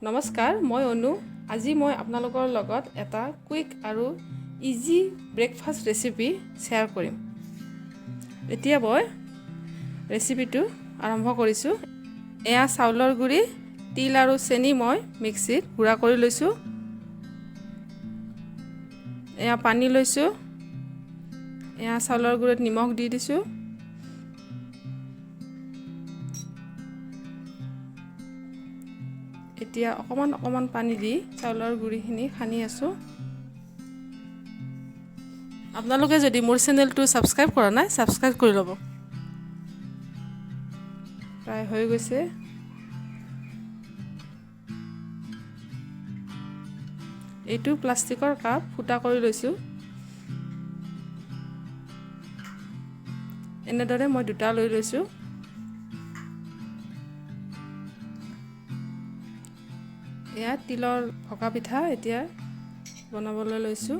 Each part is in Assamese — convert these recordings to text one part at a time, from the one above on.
নমস্কাৰ, মই অনু। আজি মই আপোনালোকৰ লগত এটা কুইক আৰু ইজি ব্ৰেকফাষ্ট ৰেচিপি শ্বেয়াৰ কৰিম। এতিয়া মই ৰেচিপিটো আৰম্ভ কৰিছোঁ। এয়া চাউলৰ গুড়ি, তিল আৰু চেনি মই মিক্সিত গুড়া কৰি লৈছোঁ। এয়া পানী লৈছোঁ। এয়া চাউলৰ গুড়িত নিমখ দি দিছোঁ। এতিয়া অকণমান অকণমান পানী দি চাউলৰ গুড়িখিনি সানি আছোঁ। আপোনালোকে যদি মোৰ চেনেলটো ছাবস্ক্ৰাইব কৰা নাই, ছাবস্ক্ৰাইব কৰি ল'ব। প্ৰায় হৈ গৈছে। এইটো প্লাষ্টিকৰ কাপ ফুটা কৰি লৈছোঁ। এনেদৰে মই দুটা লৈ লৈছোঁ। এয়া তিলৰ ভকা পিঠা এতিয়া বনাবলৈ লৈছোঁ।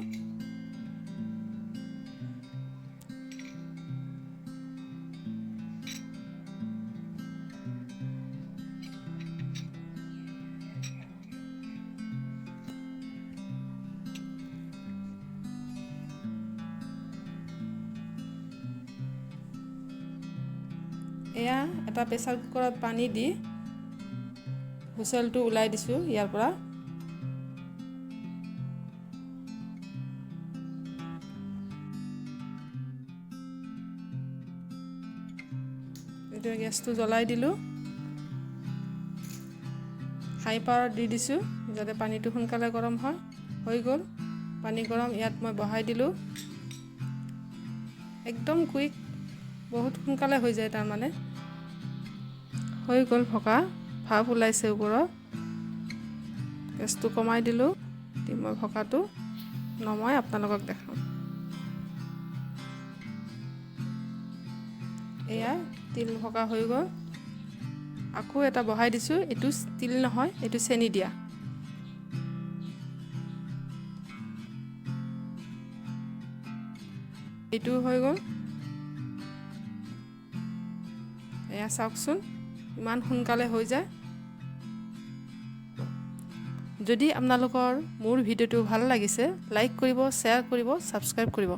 এয়া এটা প্ৰেছাৰ কুকাৰত পানী দি হুইচেলটো ওলাই দিছোঁ ইয়াৰ পৰা। এতিয়া গেছটো জ্বলাই দিলোঁ, হাই পাৱাৰত দি দিছোঁ যাতে পানীটো সোনকালে গৰম হয়। হৈ গ'ল পানী গৰম, ইয়াত মই বহাই দিলোঁ। একদম কুইক, বহুত সোনকালে হৈ যায় তাৰমানে। হৈ গ'ল, ভকা ভাপ ওলাইছে ওপৰত। গেছটো কমাই দিলোঁ, দি মই ভকাটো নমাই আপোনালোকক দেখাম। এয়া তিল ভকা হৈ গ'ল। আকৌ এটা বহাই দিছোঁ, এইটো তিল নহয়, এইটো চেনি দিয়া। এইটো হৈ গ'ল। এয়া চাওকচোন, ইমান সোনকালে হৈ যায়। যদি আপোনালোকৰ মোৰ ভিডিঅ'টো ভাল লাগিছে, লাইক কৰিব, শ্বেয়াৰ কৰিব, ছাবস্ক্ৰাইব কৰিব।